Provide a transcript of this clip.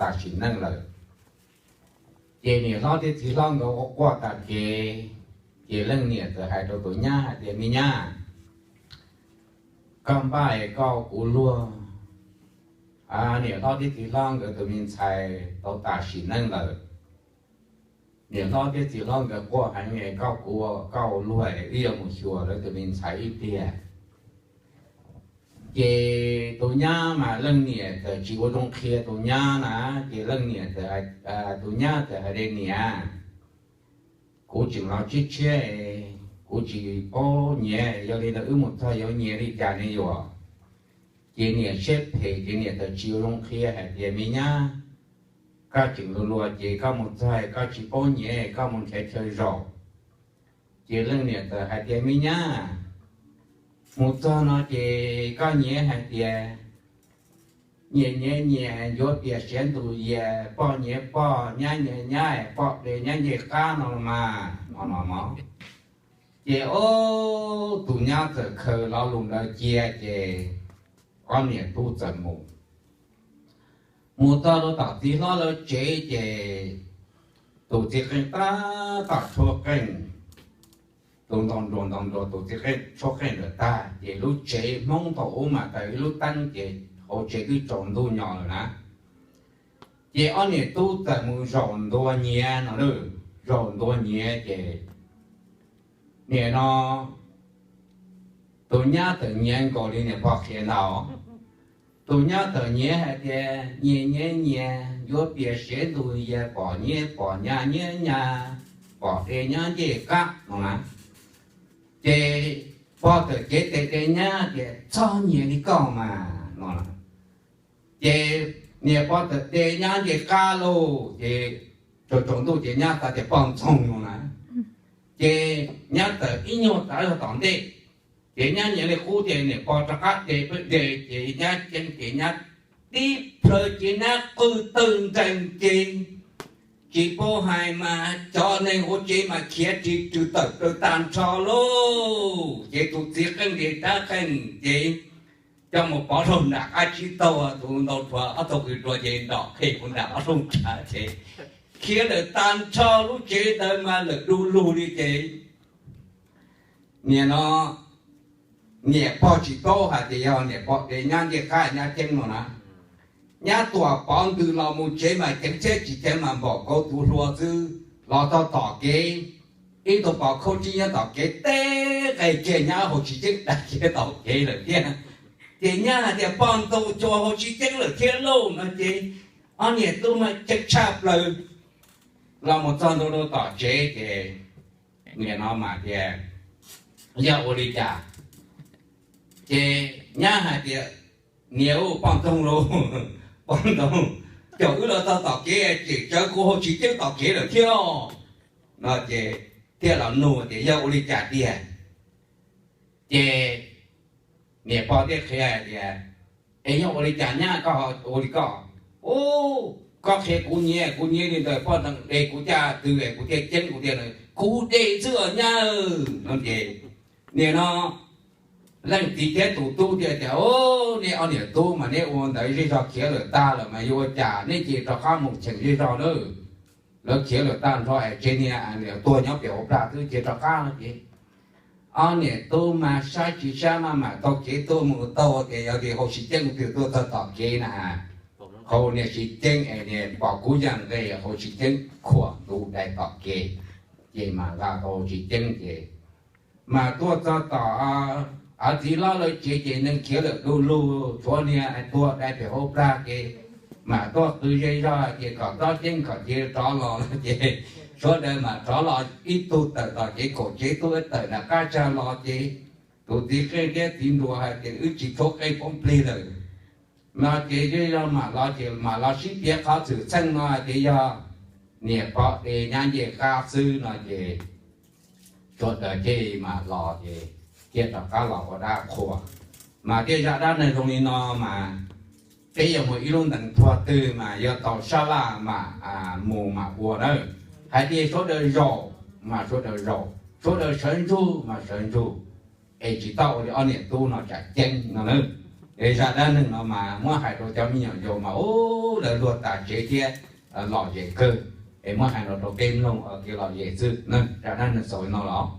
tam sim neej lawm. Ces niam hlob thiab txiv hlob nkawd quaj quaj tas kev, ces leej niam txawm hais rau tus nyab hais tias, Me nyab, koj npaj es koj ua kuv luag. Niam hlob thiab txiv hlob nkawd tus me ntxhais tau tam sim neej lawm. Niam hlob thiab txiv hlob nkawd quaj heev, koj kuv, koj ua luag es wb yuav mus xyuas lawv tus me ntxhais ib pliag. Ces tus nyab mas leej niam txawm tsis ua zoo qhia tus nyab na, ces leej niam, tus nyab txawm hais tias, Niam, kuv tseem los tshiab tshiab, kuv tsis paub nyiav, yog li ntawd wb mus txog yuav nyiav li cas ne yuav? Ces niam siab phem ces niam txawm tsis ua zoo qhia hais tias, Me nyab, koj tseem luag luag ces koj mus txog koj tsis paub nyiav, koj mus nrhiav chaw zaum. Ces leej niam txawm hais tias, Me nyab, mus txog no ces koj nyiav hais tias, nyias nyiav nyias ncuav pias siav ntus yias, poj nyiav poj, nyab nyiav nyab, poj de nyab ncej qab no los mas no no no. Ces ob tus nyab txawm khaws lo lus ntawd cia ces ob niam tub txawm mus. Mus txog rau tom txiv hlob lawv tsev ces tus txiv qeej tab tom tshuab qeej, tus ntoo nruas ntoo nruas tus txiv qeej tshuab qeej lawm tag ces lub tsev Hmoob thaum ub mas tawm ib lub teeb ces hauv tsev twb tsaus ntuj nyo lawm na. Ces ob niam tub txawm mus zaum ntua nyiav no, zaum ntua nyiav ces nim no tus nyab txawm nyiav nkaus li niam pog qhia ntawd. Tus nyab txawm nyiav hais tias, Nyias nyiav nyias ncuav pias siav ntus yias, pom nyiab pom nyab nyiab nyab, pom de nyab ncej qab no na. Ces pog txawm cev tes de nyab tias, Txhob nyiav li koj mas no. Ces niam pog txawm de nyab ncej qab lauj, ces tsaus tsaus ntuj ces nyab xav tias poj ntxoog no na. Ces nyab txawm ib nyuag tav zog tom ntej, ces nyab nyiav li qub ces niam pog rov qab de peb de, ces nyab ceeb ces nyab tib plhaw ces nyab qw tawg nrees ces tsis paub hais mas cov neeg hauv tsev mas khiav ris rws tawm plaws tag nrho lauj. Ces tus txiv qeej ntes rab qeej ces coj mus pov rau nram qab tsib taug, tus ntau rhuav ob tug qws rua ces nrom qhe mus nram ob rooj tshav ces khiav lawm tag nrho lub tsev ntawd mas lawm du lug li ces nim no niam pog tsis paub hais tias yog niam pog de nyab ncej qab nyab ceeb no na. Nyab tuam pov ntws los mus tsev mas ceev thiab tsis ceev mas npaum kauv tuv hlua xwb. Los txog tom kev, ib tug pos khaub tsib nyob tom kev teb qe kiag nyab hauv tsis ceeb dai kiag tom kev lawm thiab. Ces nyab hais tias poj ntxoog, cas hauv tsis ceeb lawm thiab lauj no ces ob niam tub mas ceeb tshaj plaws. Los mus txog ntua rau tom tsev ces nim no mas tias yog ua li cas, ces nyab hais tias niam, poj ntxoog lauj, poj ntxoog, cas wb los txog tom kev tseem tsawv kuv hauv tsis ceeb tom kev lawm thiab no ces thiaj los nug tias yog ua li cas tiag. Ces niam pog thiaj qhia hais tias, Es yog ua li cas nyab koj ua li koj? Ub, koj qhia kuv nyiav, kuv nyiav li ntawd poj ntxoog de kuv caj twg es kuv thiaj ceeb kuv thiaj, kuv de xwb os nyab no ces nim no leej txiv thiab tus tub thiaj tias, Ub, nej ob niam tub mas neb ua ntawd zej zog khiav lawm tag lawm mas yuav ua cas, nej cia rov qab mus cheem zej zog nawb. Lawv khiav lawm tag nrho es tseg niag tuag nyob pem hauv plag xwb, cia rov qab no ces ob niam tub mas saib tsis saib mas mam taug kev tuaj mus taug tias yog tias hauv tsis ceeb twg tuaj txog tom kev na, hauv niag tsis ceeb es niag pom kub yaj nqe hauv tsis ceeb khuam ntu dai tom kev, ces mas nqa tau hauv tsis ceeb ces mas tuaj txog tom av txiv hlob lawv tsev ces neeg khiav lawm du lug, tshuav niag tuag dai pem hauv plag ces mam tuaj qw zej zog ces kom txhob ceeb kom cia rov los ces sawv daws mam rov los ib tug tawm tom kev kaum tsev, tub tawm nram qab tsag los ces tus txiv qeej thiab txiv nruas hais tias wb tsis tshuav qeej poob plig lawm no ces zej zog mam los ces mam los sib piav qhov xwm txheej no hais tias yog niam pog de nyab ncej qab xwb no ces sawv daws thiaj mam los ces thiaj rov qab los ua dab qhua. Mas thiaj zaj dab neeg zoo li no mas peb yuav muaj ib lub ntees thuav twg mas yuav tau sab laj mam mus mam ua nawb. Hais tias sawv daws zaum mas sawv daws zaum, sawv daws sawv ntsug mas sawv ntsug, es tsis tau ua li ob niam tub no tsam ceeb no nawb. Es zaj dab neeg no mas muab hais rau cov me nyuam yaus mas ub lawv luag tas tsev thiab lom zem kawg. Es muab hais no rau peb mloog ua kev lom zem xwb. Zaj dab neeg xaus li no los.